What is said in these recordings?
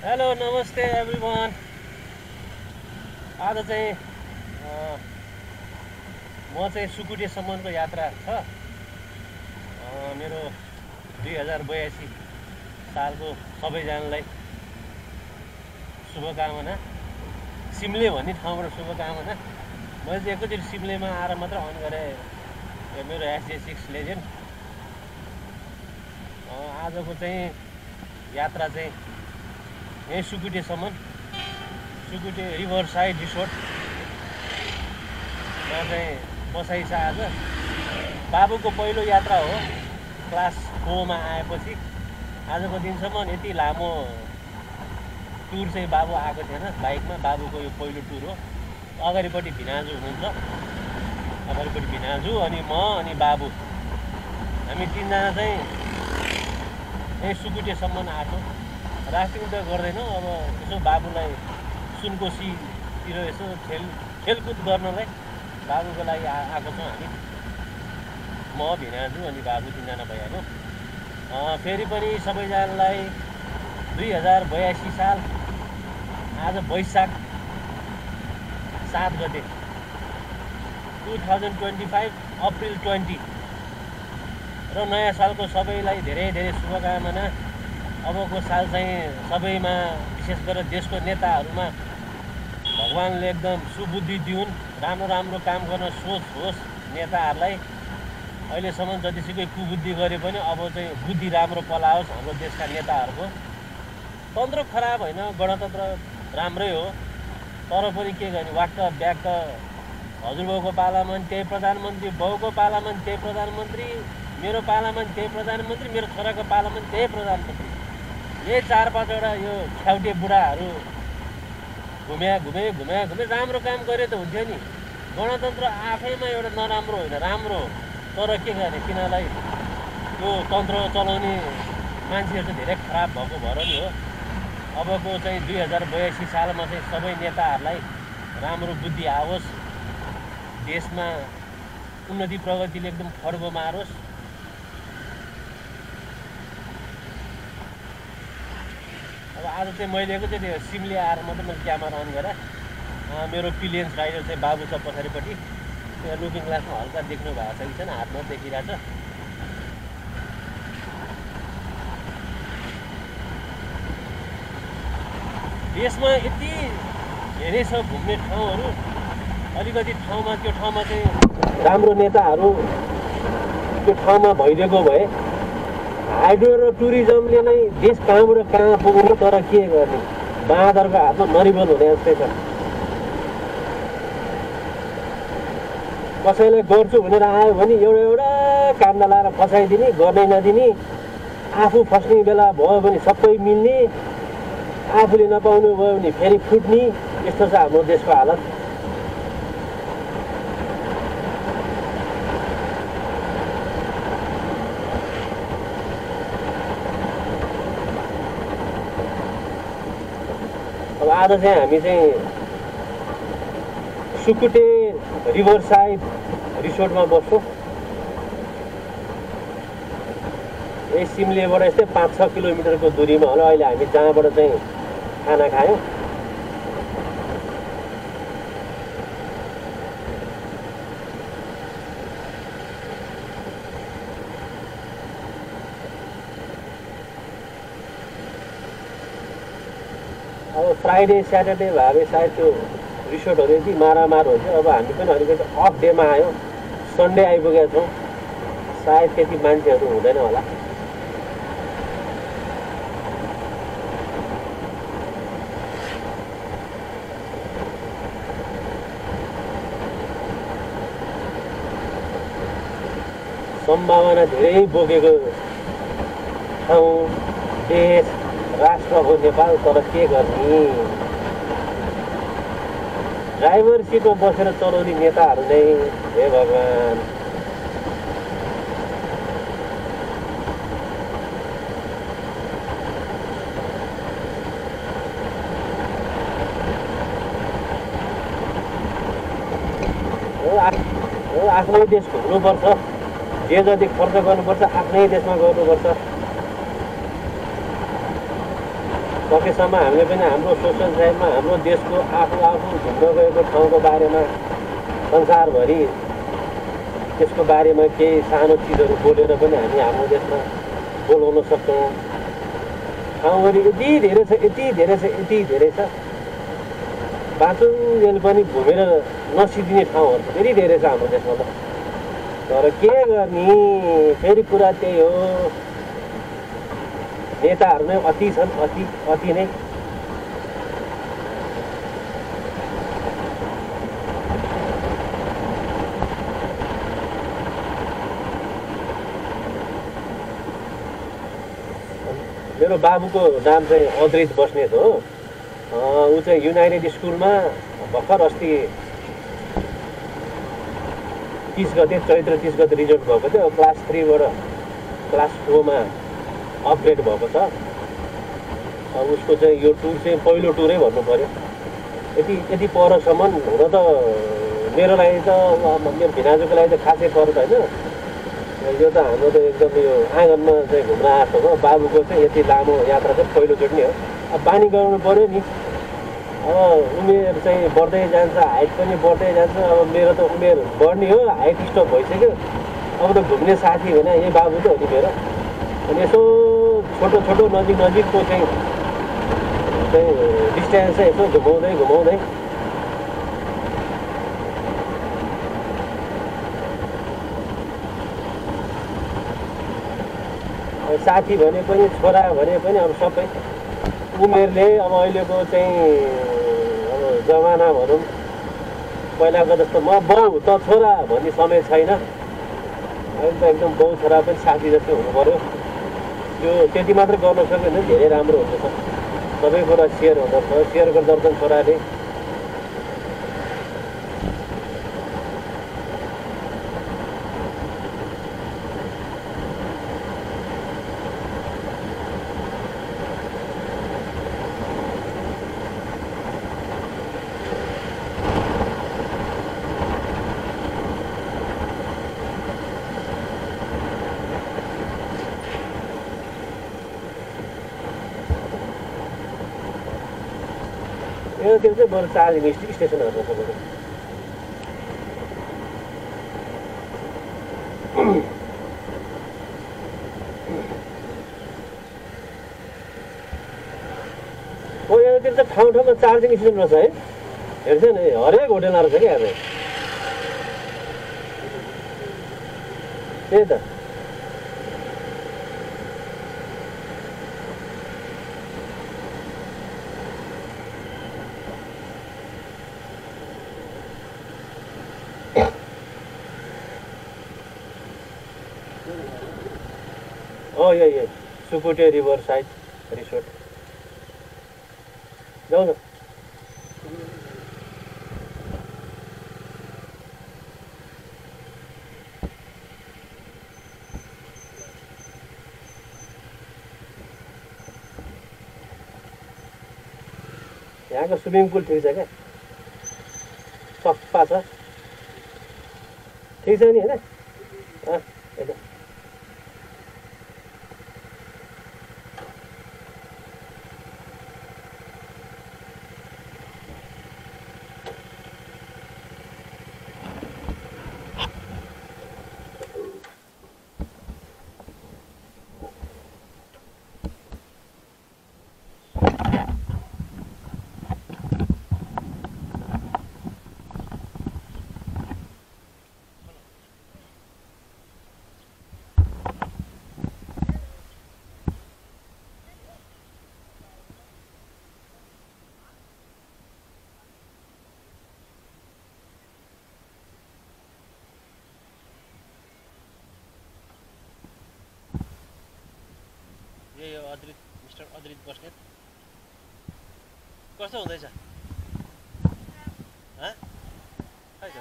Hello नमस्ते everyone. आज चाहिँ म चाहिँ सुकुटेसम्मको यात्रा छ मेरो 2082 सालको सबैजनालाई शुभकामना। सिमले भन्ने ठाउँबाट शुभकामना। मैले चाहिँ एकैचोटि सिमलेमा आएर मात्र अन गरेँ मेरो SJ6 लेजेन्ड। आजको चाहिँ यात्रा चाहिँ यहीँ सुकुटेसम्म, सुकुटे रिभर साइड रिसोर्टमा चाहिँ बसाइ छ आज। बाबुको पहिलो यात्रा हो क्लास 4 मा आएपछि। आजको दिनसम्म यति लामो टुर चाहिँ बाबु आएको थिएन बाइकमा। बाबुको यो पहिलो टुर हो। अगाडिपट्टि भिनाजु हुनुहुन्छ, अगाडिपट्टि भिनाजु अनि म अनि बाबु, हामी तिनजना चाहिँ यहीँ सुकुटेसम्म आएको। राफ्टिङ त गर्दैनौँ, अब यसो बाबुलाई सुनकोसीतिर यसो खेलकुद गर्नलाई बाबुको लागि आएको छौँ हामी। म भिनाजु अनि बाबु तिनजना भइहाल्यो। फेरि पनि सबैजनालाई 2082 साल आज वैशाख 7 गते 2025 अप्रिल 20 र नयाँ सालको सबैलाई धेरै धेरै शुभकामना। अबको साल चाहिँ सबैमा विशेष गरेर देशको नेताहरूमा भगवान्ले एकदम सुबुद्धि दिउन्, राम्रो राम्रो काम गर्न सोच होस् नेताहरूलाई। अहिलेसम्म जतिसुकै कुबुद्धि गरे पनि अब चाहिँ बुद्धि राम्रो पलाओस् हाम्रो देशका नेताहरूको। तन्त्र खराब होइन, गणतन्त्र राम्रै हो, तर पनि के गर्ने, वाक्क ब्याक्क हजुरबाउको पालामा पनि त्यही प्रधानमन्त्री, बाउको पालामा पनि त्यही प्रधानमन्त्री, मेरो पालामा पनि त्यही प्रधानमन्त्री, मेरो छोराको पालामा पनि त्यही प्रधानमन्त्री। यही 4-5वटा यो ख्याउटे बुढाहरू घुमे राम्रो काम गरे त हुन्थ्यो नि। गणतन्त्र आफैमा एउटा नराम्रो होइन, राम्रो हो, तर के गर्ने, तिनीहरूलाई यो तन्त्र चलाउने मान्छेहरू चाहिँ धेरै खराब भएको भएर नि हो। अबको चाहिँ 2082 सालमा चाहिँ सबै नेताहरूलाई राम्रो बुद्धि आओस्, देशमा उन्नति प्रगतिले एकदम खड्गो मारोस्। अब आज चाहिँ मैले एकैचोटि सिमले आएर मात्रै मैले क्यामेरा अन गरेँ। मेरो पिलियन्स राइडर चाहिँ बाबु छ पछाडिपट्टि, त्यहाँ लुकिङ ग्लासमा हल्का देख्नु भएको छ कि छैन, हातमा देखिरहेछ। देशमा यति धेरै छ घुम्ने ठाउँहरू। अलिकति ठाउँमा त्यो ठाउँमा चाहिँ राम्रो नेताहरू त्यो ठाउँमा भइदिएको भए हाइड्रो र टुरिज्मले नै देश कहाँबाट कहाँ पुग्नु। तर के गर्ने, बाँदरको हातमा नरिवल हुने जस्तै छ। कसैलाई गर्छु भनेर आयो भने एउटा काण्ड लाएर फसाइदिने, गर्नै नदिने, आफू फस्ने बेला भयो भने सबै मिल्ने, आफूले नपाउनु भयो भने फेरि फुट्ने। यस्तो छ हाम्रो देशको हालत। अब आज चाहिँ हामी चाहिँ सुकुटे रिभर साइड रिसोर्टमा बस्छौँ। यही सिमलेबाट यस्तै 5-6 किलोमिटरको दूरीमा होला। अहिले हामी जहाँबाट चाहिँ खाना खायौँ। अब फ्राइडे स्याटरडे भए भने सायद त्यो रिसोर्टहरू यति मारामार हुन्छ। अब हामी पनि अलिकति अफ डेमा आयौँ, सन्डे आइपुगेका छौँ, सायद त्यति मान्छेहरू हुँदैन होला। सम्भावना धेरै बोकेको ठाउँ, देश, राष्ट्र हो नेपाल। तर के गर्ने, ड्राइभर सिटमा बसेर चलाउने नेताहरू नै, हे भगवान्। आफ्नै देश घुम्नुपर्छ, जे जति खर्च गर्नुपर्छ आफ्नै देशमा गर्नुपर्छ। सकेसम्म हामीले पनि हाम्रो सोसल साइडमा हाम्रो देशको आफू घुम्न गएको ठाउँको बारेमा संसारभरि त्यसको बारेमा केही सानो चिजहरू बोलेर पनि हामी हाम्रो देशमा बोलाउन सक्छौँ। ठाउँहरू यति धेरै छ बाँचुन्जेल पनि घुमेर नसिदिने ठाउँहरू धेरै धेरै छ हाम्रो देशमा त। तर के गर्ने, फेरि कुरा त्यही हो, नेताहरू नै अति छन्, अति नै। मेरो बाबुको नाम चाहिँ अद्रित बस्नेत हो। ऊ चाहिँ युनाइटेड स्कुलमा भर्खर अस्ति 30 गते चैत्र 30 गते रिजल्ट भएको थियो। क्लास 3बाट क्लास 4मा अपग्रेड भएको छ। उसको चाहिँ यो टुर चाहिँ पहिलो टुरै भन्नु पऱ्यो। यति परसम्म हुन त मेरो लागि त मेरो भिनाजुको लागि त खासै पर होइन। यो त हाम्रो त एकदम यो आँगनमा चाहिँ घुम्न आएको हो। बाबुको चाहिँ यति लामो यात्रा चाहिँ पहिलोचोटि नै हो। अब बानी गराउनु पऱ्यो नि। अब उमेर चाहिँ बढ्दै जान्छ, हाइट पनि बढ्दै जान्छ। अब मेरो त उमेर बढ्ने हो, हाइट स्टप भइसक्यो। अब त घुम्ने साथी होइन यही बाबु त हो नि मेरो। अनि यसो छोटो नजिकको चाहिँ डिस्टेन्स चाहिँ यसो घुमाउँदै साथी भने पनि छोरा भने पनि अब सबै उमेरले अब अहिलेको चाहिँ अब जमाना भनौँ पहिलाको जस्तो म बाउ त छोरा भन्ने समय छैन। अहिले त एकदम बाउ छोरा पनि साथी जस्तै हुनु पऱ्यो। त्यो त्यति मात्र गर्न सक्यो भने धेरै राम्रो हुँदछ। सबै कुरा सेयर हुँदछ, सेयर गर्दछन् छोराले। त्यो चाहिँ बरु चार्जिङ स्टेसनहरू छ बरु। यहाँतिर त ठाउँमा चार्जिङ स्टेसन रहेछ है। हेर्छ नि हरेक होटेलमा रहेछ क्या अब। त्यही त यही सुकुटे रिभर साइड रिसोर्ट जाउँ न। यहाँको स्विमिङ पुल ठिक छ क्या, सफा छ, ठिक छ नि होइन। यही हो अद्रित, मिस्टर अद्रित बस्नेत। कस्तो हुँदैछ? खै त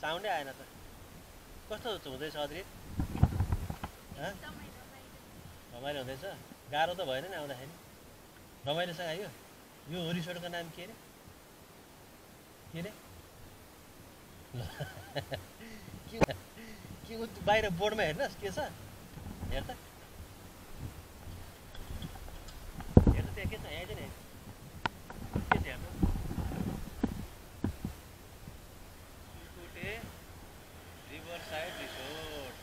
साउन्डै आएन त। कस्तो हुँदैछ अद्रित? रमाइलो हुँदैछ? गाह्रो त भएन नि आउँदाखेरि? रमाइलोसँग आयो? यो रिसोर्टको नाम के अरे? के बाहिर बोर्डमा हेर्नुहोस् के छ, हेर त। के छ यहाँ चाहिँ के छ हेर्नु सुकुटे रिभर साइड रिसोर्ट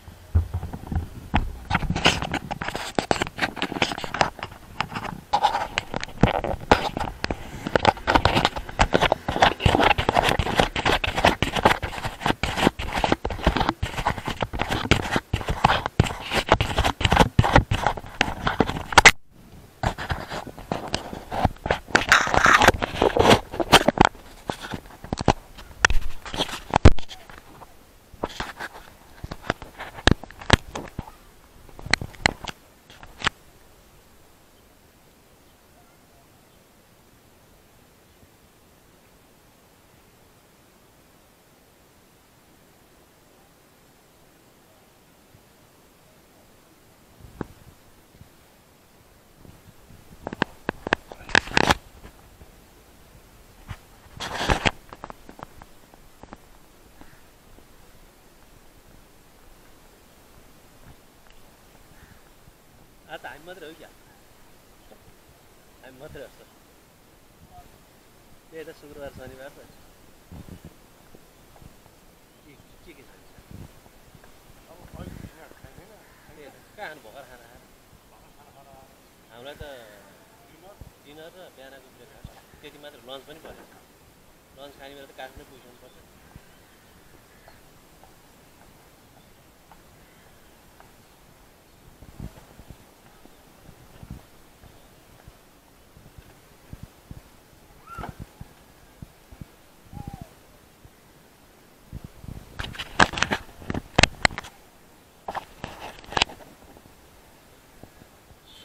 आज हामी मात्रै हो क्या हामी मात्रै हो सर त्यही त शुक्रबार शनिबार त के छ कहाँ खानु भर्खर खाना खाएर हामीलाई त डिनर र बिहानको ब्रेकफास्ट त्यति मात्र लन्च पनि परेन लन्च खाने बेला त काठमाडौँ पुगिसक्नु पर्छ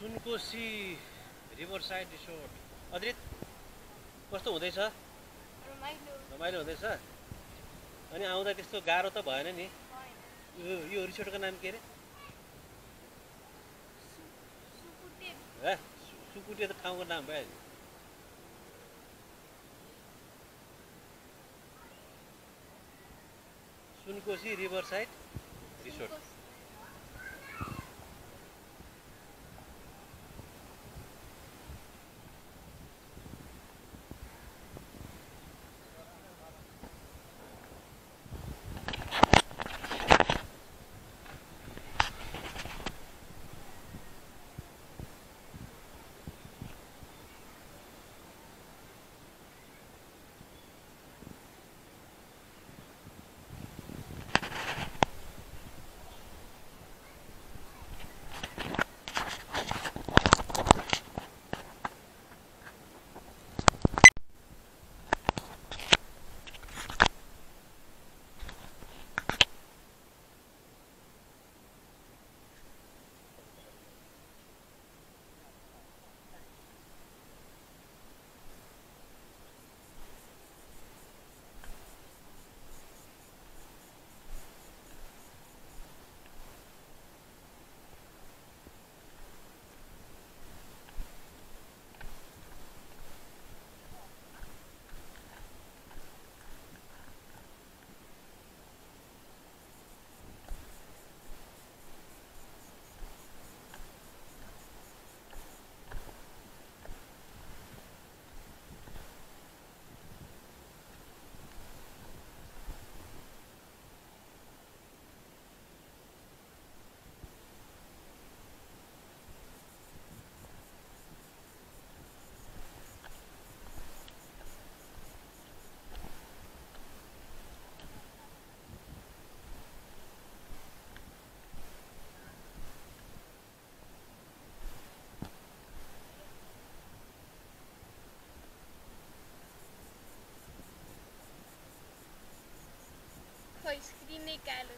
सुनकोशी रिभर साइड रिसोर्ट अद्रित कस्तो हुँदैछ रमाइलो हुँदैछ अनि आउँदा त्यस्तो गाह्रो त भएन नि यो रिसोर्टको नाम के अरे सुकुटे त ठाउँको नाम भइहाल्यो Sunkoshi river side resort screen नहीं कालो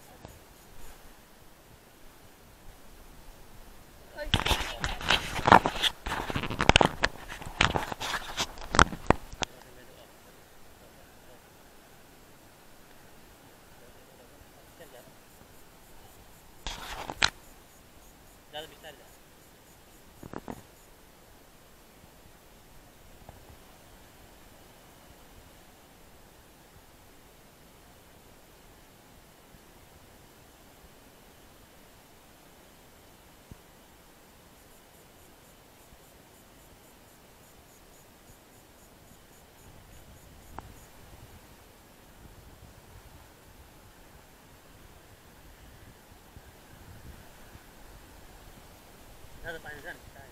ज़्यादा बिस्तारै जा त पाइन्छ नि